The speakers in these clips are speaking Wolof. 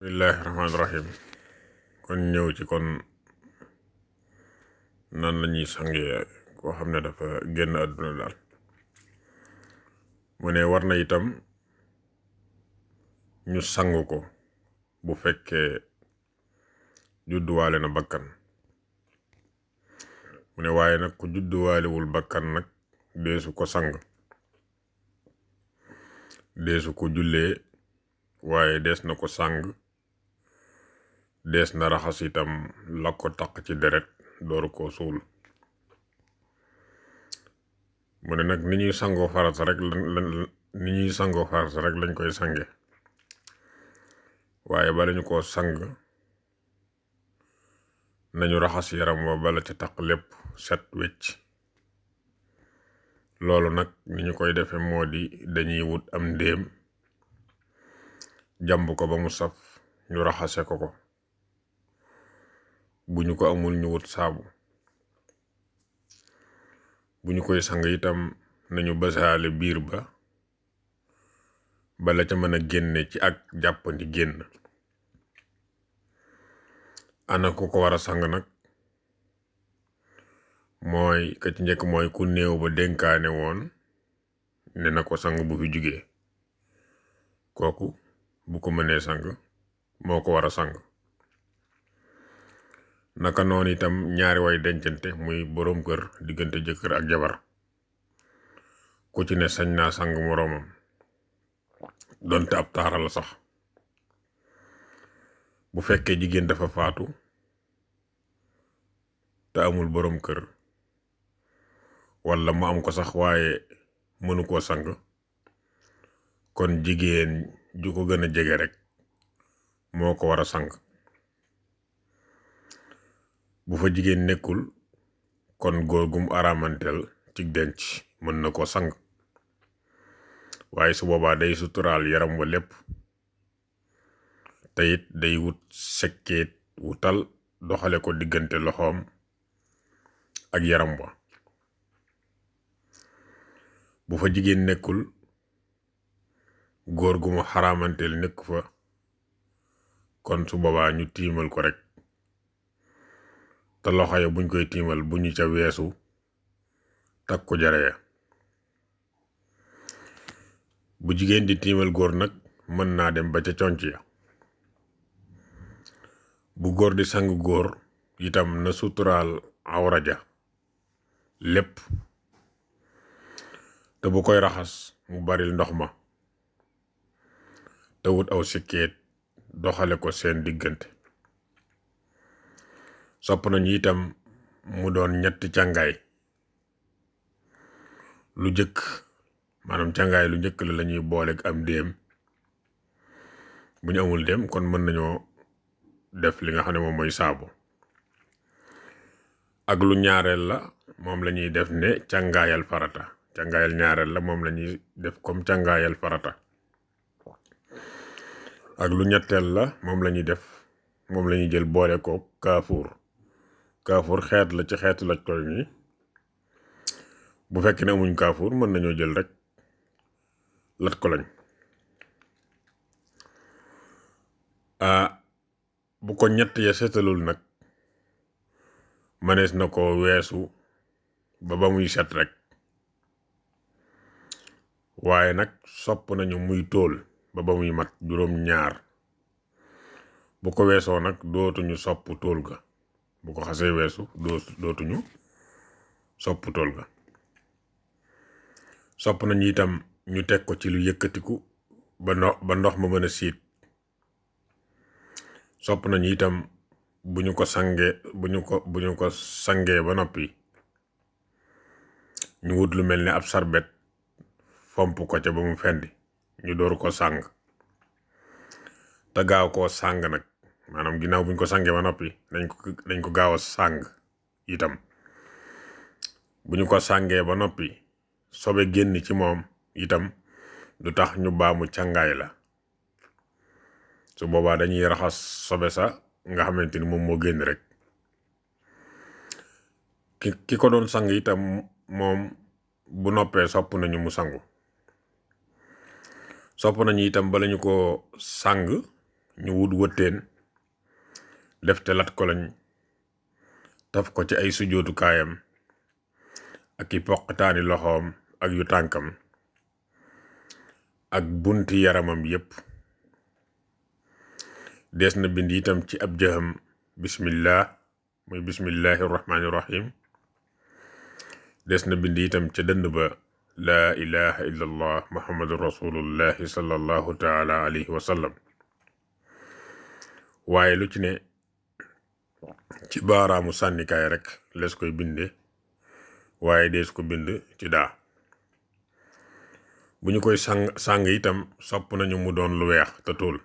bismillahi rahmaani rahim kon ñëw ci kon nan la ñuy sangee koo xam ne dafa génn àdduna daal mu ne war na itam ñu sang ko bu fekkee judduwaale na bakkan mu ne waaye nag ku judduwaalewul bakkan nag deesu ko sang deesu ko jullee waaye dees na ko sang dees na raxas itam la ko taq ci deret door ko suul mu ne nag ni ñuy sangoo farata rek lañ koy sange waaye bala ñu koo sang nañu raxas yaram wa bala ca taq lépp set wecc loolu nag ni ñu koy defe moo di dañuy wut am ndéem jàmb ko ba mu saf ñu raxase ko bu ñu ko amul ñu wut saabu bu ñu koy sang itam nañu basaale biir ba bala ca mën a génne ci ak jàppandi génn ana ku ko war a sang nag mooy ka ci njëkk mooy ku néew ba dénkaane woon ne na ko sang bu fi jugee kooku bu ko mënee sang moo ko war a sang naka noonu itam ñaari way dencante muy boroom kër diggante jëkkër ak jabar ku ci ne sañ naa sang moroomam donte ab taara la sax bu fekkee jigéen dafa faatu te amul boroom kër walla mu am ko sax waaye mënu koo sang kon jigéen ju ko gën a jege rek moo ko war a sang bu fa jigéen nekkul kon góor gum araamanteel ci denc mën na ko sang waaye su boobaa day suturaal yaram wa lépp te it day wut sekkeet wutal doxale ko diggante loxoom ak yaram wa bu fa jigéen nekkul góor gu mu xaraamanteel nekk fa kon su boobaa ñu tiimal ko rek te loxo ya buñ koy tiimal bu ñu ca weesu takku jare ya bu jigéen di tiimal góor nag mën naa dem ba ca conc ya bu góor di sang góor itam na suturaal awra ja lépp te bu koy raxas mu baril ndox ma te wut aw sikkeet doxale ko seen diggante sopp nañu itam mu doon ñetti càngaay lu jëkk maanaam càngaay lu njëkk la lañuy booleeg am déem bu ñu amul déem kon mën nañoo def li nga xam ne moom mooy saabu ak lu ñaareel la moom lañuy def ne càngaayal farata càngaayal ñaareel la moom lañuy def comme càngaayal farata ak lu ñetteel la moom lañuy def moom lañuy jël boole ko kaafuur xeet la ci xeetu laj koy mi bu fekkee ne amuñ kaafuur mën nañoo jël rek lat ko lañ bu ko ñett ya seetalul nag mënees na ko weesu ba muy set rek waaye nag sopp nañu muy tóol ba muy mat juróom ñaar bu ko weesoo nag dootuñu sopp tóol ga bu ko xasee weesu dootuñu sopp tóol ga sopp nañu itam ñu teg ko ci lu yëkkatiku ba ndox ma mën a siit sopp nañu itam bu ñu ko sangee ba noppi ñu wut lu mel ni ab sarbet fomp ko ca ba mu fendi ñu door ko sàng te gaaw koo sàng nag maanaam ginnaaw buñ ko sangee ba noppi dañ ko gaaw a sàng itam bu ñu ko sàngee ba noppi sobe génn ci moom itam du tax ñu baamu càngaay la su boobaa dañuy raxas sobe sa nga xamante ni moom moo génn rek ki ko doon sang itam moom bu noppee sopp nañu mu sangu sopp nañu itam bala ñu ko sang ñu wut wëtteen def te lat ko lañ taf ko ci ay sujootu kaayam ak i poqtaani loxoom ak yu tànkam ak bunti yaramam yépp des na bind itam ci ab jëxam bismillah muy bismillahi rahmaani rahim des na bind itam ca dënd ba laa ilaha illa allah muhammadu rasulullahi sallallahu taala alayhi wa sallam waaye lu ci ne ci baaraamu sànnikaay rek lees koy binde waaye dees ko bind ci daa bu ñu koy sàng itam sopp nañu mu doon lu weex te tóol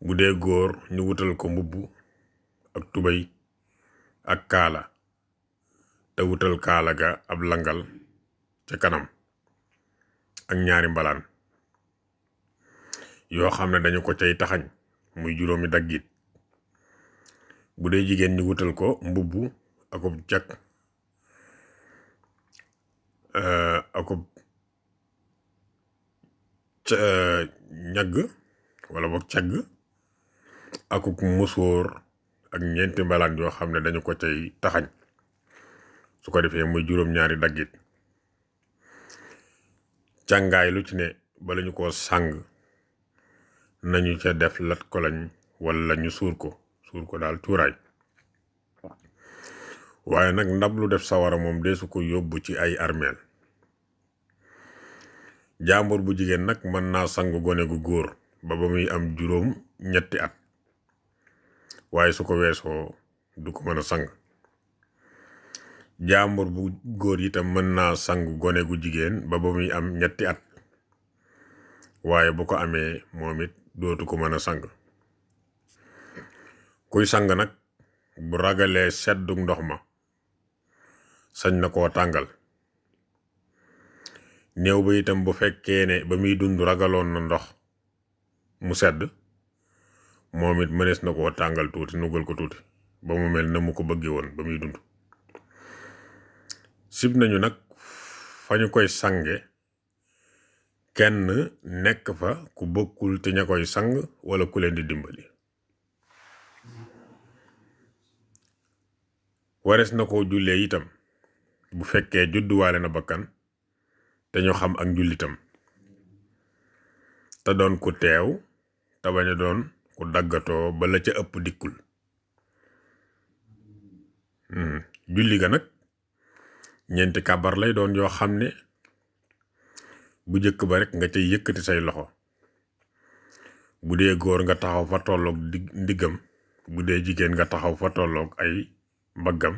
bu dee góor ñu wutal ko mbubb ak tubay ak kaala te wutal kaala ga ab langal ca kanam ak ñaari mbalaan yoo xam ne dañu ko cay taxañ muy juróomi daggit bu dee jigéen ñu wutal ko mbubb akub cag akub ñagg wala boog cagg akub musóor ak ñeenti mbalaan yoo xam ne dañu ko cay taxañ su ko defee muy juróom-ñaari daggit càngaay lu ci ne bala ñu ko sàng nañu ca def lat ko lañ wala ñu suur ko daal cuuraay waaye nag ndab lu def sawara moom deesu ko yóbbu ci ay armeel jàmbur bu jigéen nag mën naa sang gone gu góor ba muy am juróom ñetti at waaye su ko weesoo du ko mën a sang jàmbur bu góor itam mën naa sang gone gu jigéen ba muy am ñetti at waaye bu ko amee moom it dootu ko mën a sang kuy sang nag bu ragalee seddu ndox ma sañ na koo tàngal néew ba itam bu fekkee ne ba muy dund ragaloon na ndox mu sedd moom it mënees na koo tàngal tuuti nugal ko tuuti ba mu mel na mu ko bëggee woon ba muy dund sib nañu nag fa ñu koy sange kenn nekk fa ku bokkul te ña koy sang wala ku leen di dimbali warees na koo jullee itam bu fekkee judduwaale na bakkan te ñu xam ak njullitam te doon ku teew te bañ a doon ku daggatoo ba la ca ëpp dikkul julli ga nag ñeenti kàbbar lay doon yoo xam ne bu jëkk ba rek nga cay yëkkati say loxo bu dee góor nga taxaw fa tolloog ndiggam bu dee jigéen nga taxaw fa tolloog ay mbaggam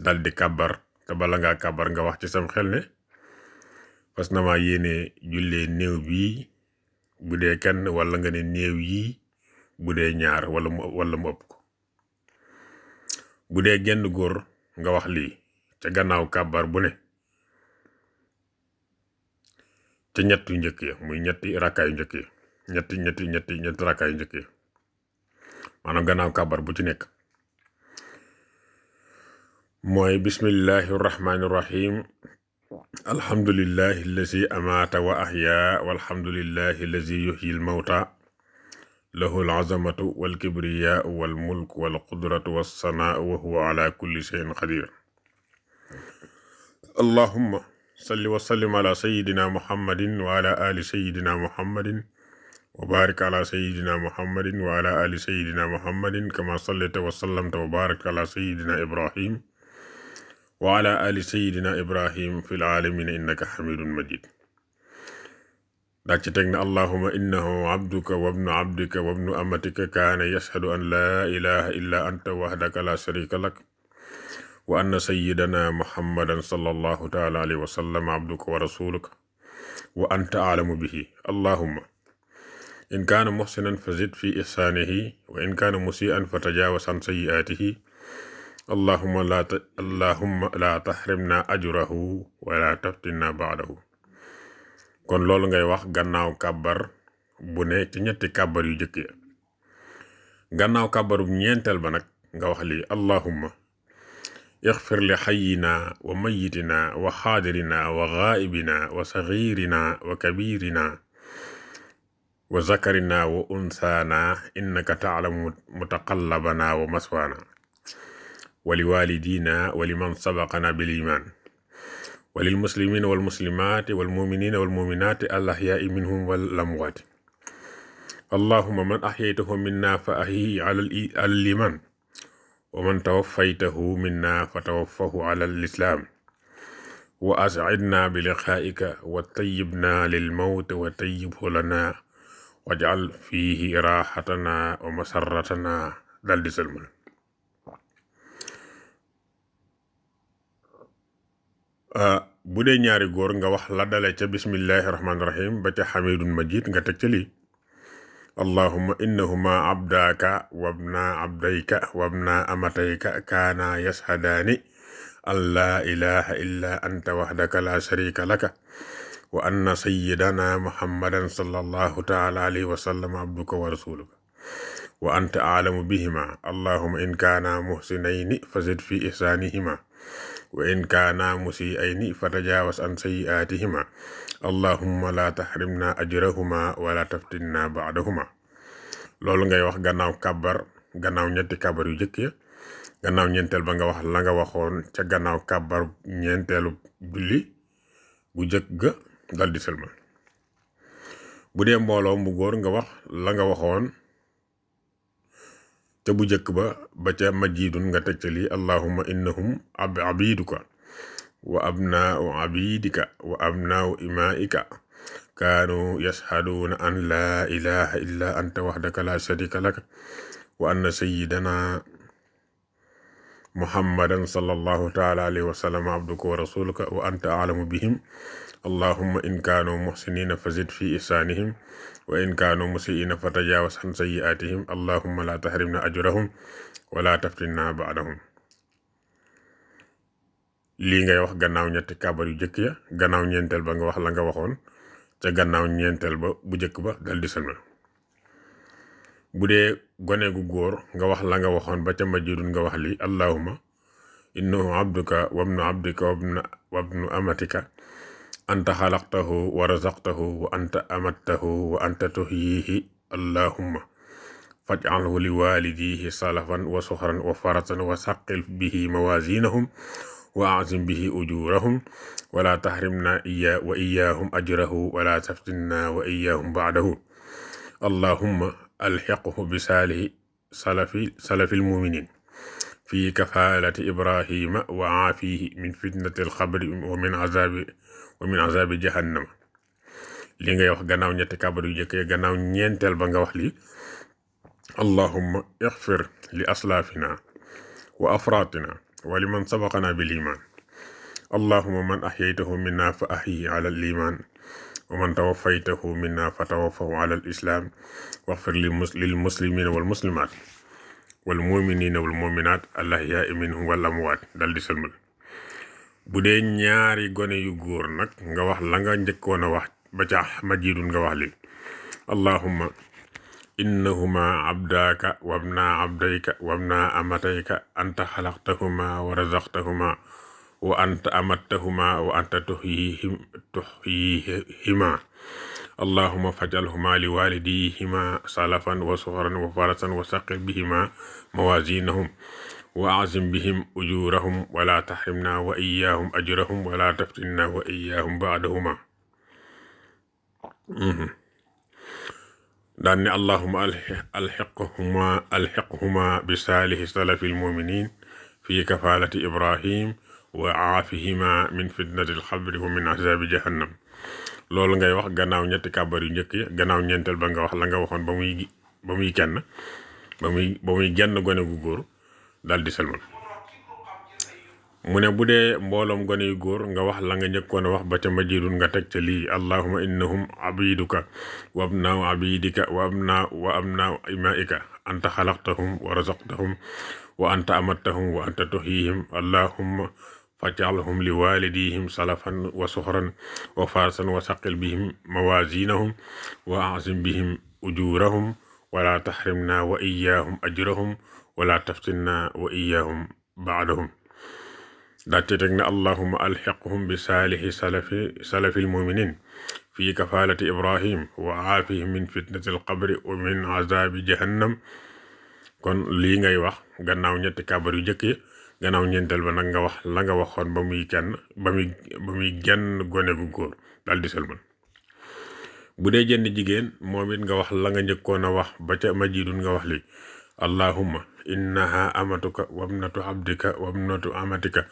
daldi kàbbar te bala ngaa kàbbar nga wax ci sam xel ne fas na ma yéene jullee néew bii bu dee kenn wala nga ne néew yii bu dee ñaar wala mu ëpp ko bu dee genn góor nga wax lii ca gannaaw kàbbar bu ne ca ñett yu njëkk ya muy ñetti rakkaayu njëkk ya ñetti rakkaayu njëkk ya maanaam gannaaw kàbbar bu ci nekk mooy bismillahi rahmaani rahim alhamdulillahi allazi amaata wa ahya walhamdulillahi allazi yuhyi almawta lahu alazamatu walkibriyaau walmulk walqudratu wassanaau wa huwa ala kulli shay'in qadir allahumma salli wa sallim ala sayidina muhammadin wa ala ali sayidina muhammadin wa barik ala sayidina muhammadin wa ala ali sayidina muhammadin kama sallayta wa sallamta wa barakta ala sayidina ibrahim wa ala ali sayidina ibrahim fil alamina innaka hamidun majid daa ci teg ne allahuma innahu abduka wa ibnu abdika wa ibnu amatika kaana yashhadu an laa ilaha illa anta wahdaka la sharika lak wa anna sayyidana muhammadan sallallahu taala alayhi wa sallam abduka wa rasuluka wa anta aalamu bihi allahumma in kaana muhsinan fazid fi ihsaanihi wa in kaana musii'an fatajaawaz an sayyi'aatihi allahumma la tahrimna ajrahu wa la taftinna ba'dahu kon loolu ngay wax gannaaw kàbbar bu ne ci ñetti kàbbar yu jëkk ya gannaaw kàbbaru ñeenteel ba nag nga wax lii allahumma ixfir li xayyina wa mayitina wa xaadirina wa xaaibina wa saxiirina wa kabirina wa zakarina wa unsana innaka ta'lamu mutaqallabana wa maswana wa liwalidina wa liman sabaqana bil iman wa lil muslimina wal muslimati wal mu'minina wal mu'minati al ahya'i minhum wal amwati allahumma man ahyaytahu minna fa ahyihi ala al iman wa man tawaffaytahu minna fa tawaffahu ala al islam wa as'idna bi liqa'ika wa tayyibna lil mawt wa tayyibhu lana waj'al fihi rahatana wa masarratana dal di sëlmal bu dee ñaari góor nga wax la dale ca bismillahi rahmaani rahim ba ca xamidun majid nga teg ca lii allahumma innahuma abdaka wabna abdayka wabna amatayka kaana yashhadaani an laa ilaha illa anta wahdaka la sharika laka wa anna sayyidana muhammadan sallallahu ta'ala alayhi wa sallam abduka wa rasuluka wa anta a'lamu bihima allahumma in kaana muhsinayni fazid fi ihsanihima wa in kaana musii'ayni fatajawaz an sayyi'atihima allahumma la tahrimna ajrahuma wa la taftinna ba'dahuma loolu ngay wax gannaaw kàbbar gannaaw ñetti kàbbar yu jëkk ya gannaaw ñeenteel ba nga wax la nga waxoon ca gannaaw kàbbar ñeenteelu julli bu jëkk ga dal di sëlmal bu dee mbooloo mu góor nga wax la nga waxoon ca bu jëkk ba ca majidun nga teg ca lii allahumma innahum abiduka wa abnaau abidika wa abnaau imaika kaanu yashhaduuna an laa ilaha illa anta wahdaka la sharika laka wa anna sayyidana muhammadan sallallahu ta'ala alayhi wa sallam abduka wa rasuluka wa anta a'lamu bihim allahumma in kaanu muhsinina fazid fi ihsanihim wa in kaanu musii'ina fatajawaz an sayyi'atihim allahumma la tahrimna ajrahum wa la taftinna ba'dahum lii ngay wax gannaaw ñetti kàbbar yu jëkk ya gannaaw ñeenteel ba nga wax la nga waxoon ca gannaaw ñeenteel ba bu jëkk ba dal di sëlmal bu dee gone gu góor nga wax la nga waxoon ba ca majidun nga wax lii allahumma innahu abduka wabnu abdika wabnu amatika anta xalaqtahu wa razaqtahu wa anta amattahu wa anta tuhyihi allahumma faj'alhu li walidihi salafan wa suxran wa faratan wa saqil bihi mawazinahum wa a'zim bihi ujurahum wa la tahrimna wa iyyahum ajrahu wa la taftinna wa iyyahum ba'dahu allahumma alhiqhu bi salafil mu'minin fi kafalati ibrahima wa aafihi min fitnati alxabri wa min azabi jahannama li ngay wax gannaaw ñetti kàbbar yu jëkk gannaaw ñeenteel ba nga wax li allahumma ighfir li aslafina wa afratina wa liman sabaqana bil iman allahumma man ahyaytahu minna fa ahyihi ala al iman wa man tawaffaytahu minna fa tawaffahu ala al islam waghfir lil muslimina wal muslimat wal mu'minina wal mu'minat al ahya'i minhum wal amwat dal di sëlmal bu dee ñaari gone yu góor nag nga wax la nga njëkkoon a wax ba ca majidun nga wax li allahumma innahuma abdaka wabna abdayka wabna amatayka anta xalaqtahuma wa razaqtahuma wa anta amattahuma wa anta tuhyihima allahumma faj'alhuma li walidihima salafan wa suxran wa faratan wa saqil bihima mawazinahum wa a'zim bihim ujurahum wa la tahrimna wa iyyahum ajrahum wa la taftinna wa iyyahum ba'dahuma daan ne allahuma alxiqhuma bi saalihi salafil muminin fi kafalati ibrahim wa aafihima min fitnati alxabri wa min azabi jahannam loolu ngay wax gannaaw ñetti kàbbar yu njëkk ya gannaaw ñeenteel ba nga wax la nga waxoon ba muy genn gone gu góor dal di selmal mu ne bu dee mbooloom gone yu góor nga wax la nga njëkkoon a wax ba ca majidun nga teg ca lii allahuma innahum abiduka wa abnaaw abidika wa abnaaw imaika anta xalaqtahum wa razaqtahum wa anta amattahum wa anta tuhyihim allahumma faj'alhum li walidihim salafan wa suxran wa farsan wa saqil bihim mawazinahum wa a'zim bihim ujurahum wa la tahrimna wa iyyahum ajrahum wa la taftinna wa iyyahum ba'dahum daate teg na allahuma alxiqhum bi saalihi salafil muminin fi kafalati ibrahim wa aafihi min fitnati alqabri wa min azabi jahannam. kon lii ngay wax gannaaw ñetti kàbbar yu jëkk yi gannaaw ñeenteel ba nag nga wax la nga waxoon ba muy genn gone gu góor daal di sëlmal. bu dee jenn jigéen moom it nga wax la nga njëkkoon a wax ba ca majidun nga wax li allahumma innaha amatuka wabnatu abdika wabnatu amatika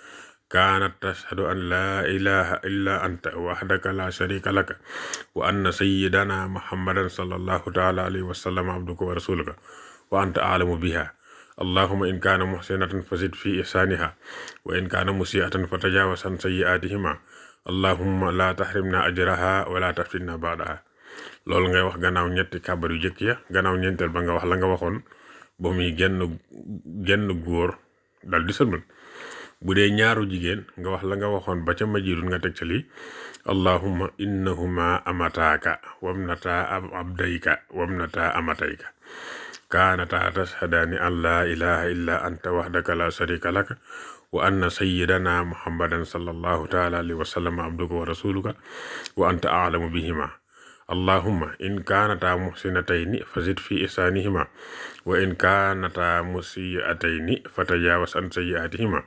kaanat tashhadu an laa ilaha illa anta wahdaka la sharika laka wa anna sayyidana muhammadan sallallahu taala alayhi wa sallam abduka wa rasuluka wa anta aalamu biha allahumma in kaana muhsinatan fazid fi ihsaniha wa in kaana musiatan fatajawaz an sayyi'atihima allahumma la tahrimna ajraha wa la taftinna ba'daha. loolu ngay wax gannaaw ñetti kàbbar yu jëkk ya gannaaw ñeenteel ba nga wax la nga waxoon ba muy genn góor dal di sëlmal. bu dee ñaaru jigéen nga wax la nga waxoon ba ca majidun nga teg ca lii allahumma innahuma amataaka wamnata abdayka wamnata amatayka kaanata tashhadaani an laa ilaha illa anta wahdaka la sharika laka wa anna sayyidana muhammadan sallallahu taala alayhi wa sallam abduka wa rasuluka wa anta aalamu bihima allahumma in kaanata muhsinatayni fazid fi ihsanihima wa in kaanata musiatayni fatajawaz an sayyiatihima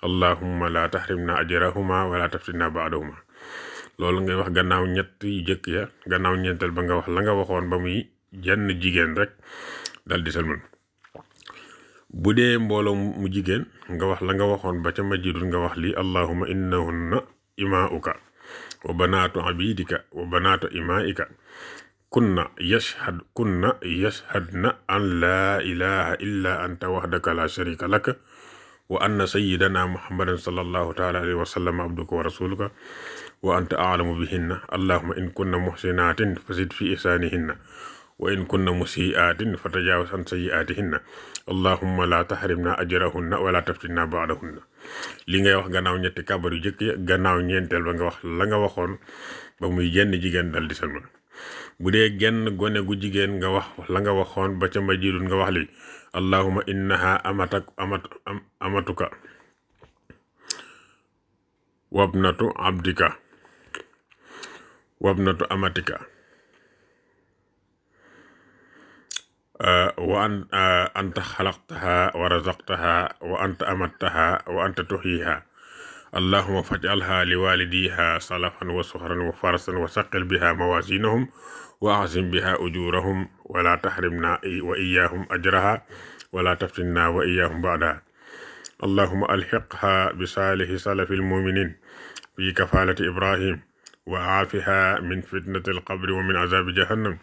allahumma la tahrimna ajrahuma wala taftinna ba'dahuma. loolu ngay wax gannaaw ñett yu jëkk ya gannaaw ñeenteel ba nga wax la nga waxoon ba muy jenn jigéen rek dal di salman. bu dee mbooloo mu jigéen nga wax la nga waxoon ba ca majidun nga wax lii allahumma innahunna imaa'uka wa banaatu abidika wa banaatu imaa'ika kunna yashhadna an laa ilaha illa anta wahdaka la sharika laka wa anna sayyidana muhammadan sallallahu taala alayhi wa sallam abduka wa rasuluka wa anta a'lamu bihinna allahumma in kunna muhsinatin fazid fi ihsanihinna wa in kunna musiatin fatajawaz an sayyiatihinna allahumma la tahrimna ajrahunna wala taftinna ba'dahunna. li ngay wax gannaaw ñetti kàbbar yu jëkk ya gannaaw ñeenteel ba nga wax la nga waxoon ba muy jenn jigéen dal di salman. bu dee genn gone gu jigéen nga wax la nga waxoon ba ca majidun nga wax li allahumma innaha amatuka wabnatu abdika wabnatu amatika wa anta xalaqtaha wa razaqtaha wa anta amattaha wa anta tuhyiha allahumma faj'alha liwalidiha salafan wa suhran wa farasan wa saqil biha mawazinahum wa azim biha ujurahum wa la tahrimna wa iyyahum ajraha wa la taftinna wa iyyahum ba'daha allahumma alhiqha bi salihi salafil muminin fi kafalati ibrahim wa aafiha min fitnati alqabri wa min azabi jahannam.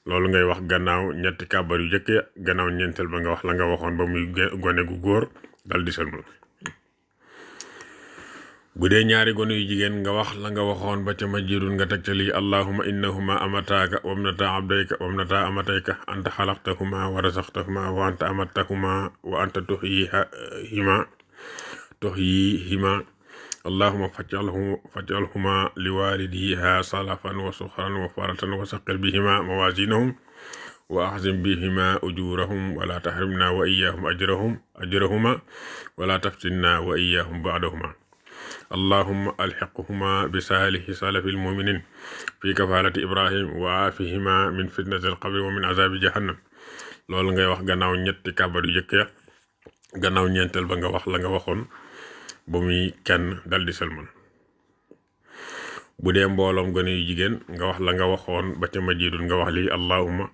loolu ngay wax gannaaw ñetti kàbbar yu jëkk ya gannaaw ñeenteel ba nga wax la nga waxoon ba muy gone gu góor dal di sëlmal. bu dee ñaari gone yu jigéen nga wax la nga waxoon ba ca majidun nga teg ca lii allahumma innahuma amataaka wamnata abdayka wamnata amatayka anta xalaqtahuma wa razaqtahuma wa anta amattahuma wa anta tuhyihima allahumma faj'alhuma liwalidiha salafan wa sukhran wa faratan wa saqil bihima mawazinahum wa ahzim bihima ujurahum wa la tahrimna wa iyyahum ajrahuma wa la taftinna wa iyyahum ba'dahuma allahumma alhiqhuma bi salihi salafil muminin fi kafalati ibrahim wa aafihima min fitnati alqabri wa min azabi jahannam. loolu ngay wax gannaaw ñetti kàbbar yu jëkk ya gannaaw ñeenteel ba nga wax la nga waxoon ba muy kenn dal di sëlmal. bu dee mbooloom gone yu jigéen nga wax la nga waxoon ba ca majidun nga wax lii allahumma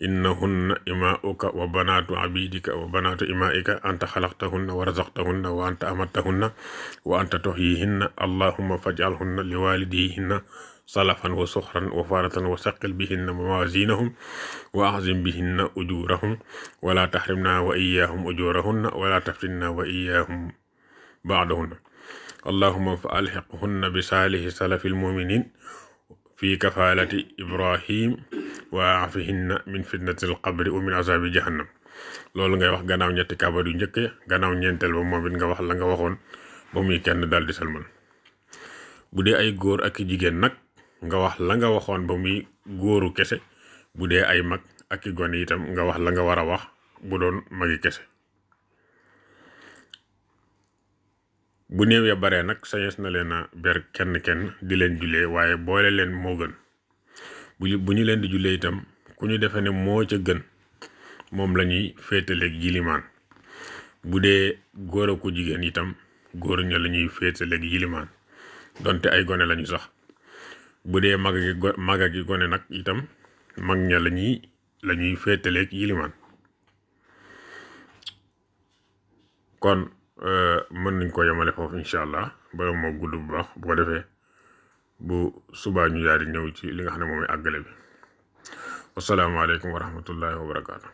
innahunna imaa'uka wa banaatu abidika wa banaatu imaa'ika anta xalaqtahunna wa razaqtahunna wa anta amattahunna wa anta tuhyihinna allahumma faj'alhunna liwalidihinna salafan wa suxran wa faratan wa saqil bihinna mawazinahum wa ahzim bihinna ujurahum wa la tahrimna wa iyyahum ujurahunna wa la taftinna wa iyyahum ba'dahunna allahumma fa alhiqhunna bi salihi salafil muminin fi kafalati ibrahim wa afihinna min fitnatil qabri wa min azabi jahannam. loolu ngay wax gannaaw ñetti kàbbar yu njëkk gannaaw ñeenteel ba moom it nga wax la nga waxoon ba muy kenn dal di salmal. bu dee ay góor ak jigéen nag nga wax la nga waxoon ba muy góoru kese bu dee ay mag ak i gone itam nga wax la nga war a wax bu doon magi kese. bu néew ya baree nag sañees na leen a ber kenn di leen jullee waaye boole leen moo gën bu ñu leen di jullee itam ku ñu defee ne moo ca gën moom la ñuy féetaleeg yilimaan bu dee góor ak ku jigéen itam góor ña la ñuy féetaleeg yilimaan donte ay gone lañu sax bu dee mag gi gone nag itam mag ña la ñuy féetaleeg yilimaan kon mën nañ ko yemale foofu incha allah bala moo gudd bu baax bu ko defee bu subaa ñu daal di ñëw ci li nga xam ne moom mooy àggale bi wasalaamaaleykum wa rahmatullahi wa barakaatu.